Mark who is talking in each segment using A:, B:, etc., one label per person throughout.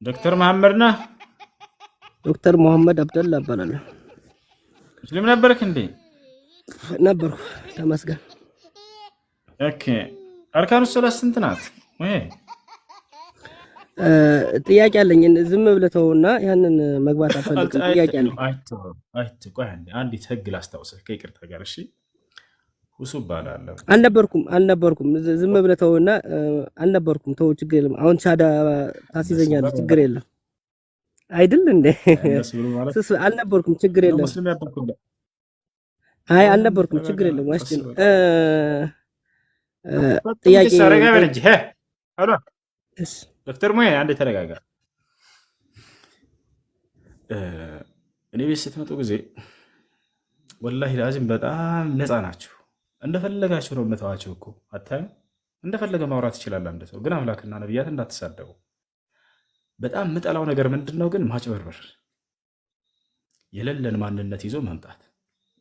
A: ዶክተር መሐመድ ነህ?
B: ዶክተር መሐመድ አብደላ እባላለሁ።
A: ሙስሊም ነበርክ እንዴ?
B: ነበርኩ፣ ተመስገን።
A: Okay። أركان الصلاة ስንት ናት? ወይ
B: ጥያቄ አለኝ። ዝም ብለህ ተውና ያንን መግባት አልፈልግም። ጥያቄ አለኝ።
A: ቆይ አንዲት ህግ ላስታውስህ ከይቅርታ ጋር እሺ። ሁሱ እባላለሁ።
B: አልነበርኩም አልነበርኩም። ዝም ብለህ ተውና አልነበርኩም። ተው፣ ችግር የለም። አሁን ሻዳ ታስይዘኛለህ፣ ችግር የለም። አይደል እንዴ?
A: እንደሱ ብሎ ማለት
B: ስስ አልነበርኩም፣ ችግር
A: ነው።
B: የለም።
A: ሙስሊም ያልኩህ
B: አይ አልነበርኩም፣ ችግር የለም።
A: ቀስ
B: ዋሽቼ ነው።
A: በል
B: ጥያቄ
A: ረጋ በል እንጂ። Hello
B: እሺ።
A: ዶክተር ሙሄ አንዴ ተረጋጋ። እኔ ቤት ስትመጡ ጊዜ والله العظيم በጣም ነፃ ናችሁ። እንደፈለጋችሁ ነው የምተዋችሁ እኮ አታዩም? እንደፈለገ ማውራት ይችላል አንድ ሰው። ግን አምላክና ነቢያት እንዳትሳደቡ። በጣም የምጠላው ነገር ምንድን ነው ግን? ማጭበርበር፣ የሌለን ማንነት ይዞ መምጣት፣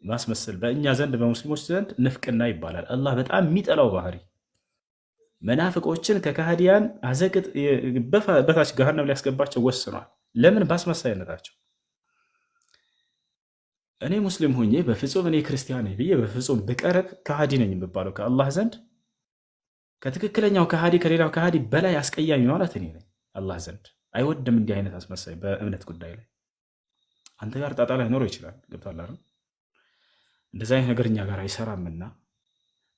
A: ማስመሰል። በእኛ ዘንድ በሙስሊሞች ዘንድ ንፍቅና ይባላል። አላህ በጣም የሚጠላው ባህሪ፣ መናፍቆችን ከካህዲያን አዘቅጥ በታች ገሃነም ሊያስገባቸው ወስኗል። ለምን? በአስመሳይነታቸው። እኔ ሙስሊም ሆኜ በፍጹም እኔ ክርስቲያን ነኝ ብዬ በፍጹም ብቀርብ ከሃዲ ነኝ የምባለው ከአላህ ዘንድ። ከትክክለኛው ከሃዲ ከሌላው ከሃዲ በላይ አስቀያሚ ማለት እኔ ነኝ። አላህ ዘንድ አይወድም እንዲህ አይነት አስመሳይ በእምነት ጉዳይ ላይ። አንተ ጋር ጣጣ ላይኖረው ይችላል። ገብቶሃል አይደል? እንደዚህ አይነት ነገር እኛ ጋር አይሰራምና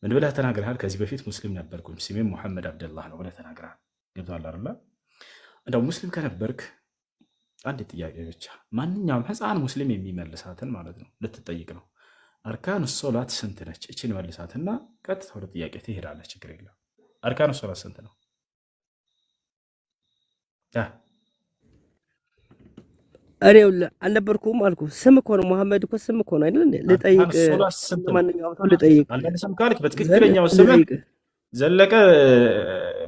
A: ምን ብለህ ተናግረሃል? ከዚህ በፊት ሙስሊም ነበርኩኝ፣ ስሜም ሙሐመድ አብደላህ ነው ብለህ ተናግረሃል። ገብቶሃል አይደል? እንደው ሙስሊም ከነበርክ አንድ ጥያቄ ብቻ፣ ማንኛውም ህፃን ሙስሊም የሚመልሳትን ማለት ነው፣ ልትጠይቅ ነው። أركان الصلاة ስንት ነች? እችን መልሳትና ቀጥታ ወደ ጥያቄ ትሄዳለህ። ችግር የለም። أركان الصلاة ስንት ነው?
B: እኔ አልነበርኩም አልኩ። ስም እኮ ነው፣ መሐመድ እኮ ስም እኮ ነው አይደል እንዴ?
A: أركان
B: ልጠይቅ
A: الصلاة ስንት ነው?
B: ማንኛውም ሰው ልጠይቅ
A: አልመልስም ካልክ በትክክለኛው ስምህ
B: ልጠይቅ
A: ዘለቀ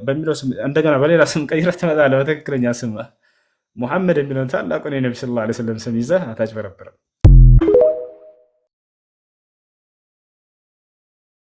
A: በሚለው ስም እንደገና በሌላ ስም ቀይረህ ትመጣለህ። በትክክለኛ ስም ሙሐመድ የሚለውን ታላቁን የነቢ صلى الله عليه وسلم ስም ይዘህ አታጭበረብርም።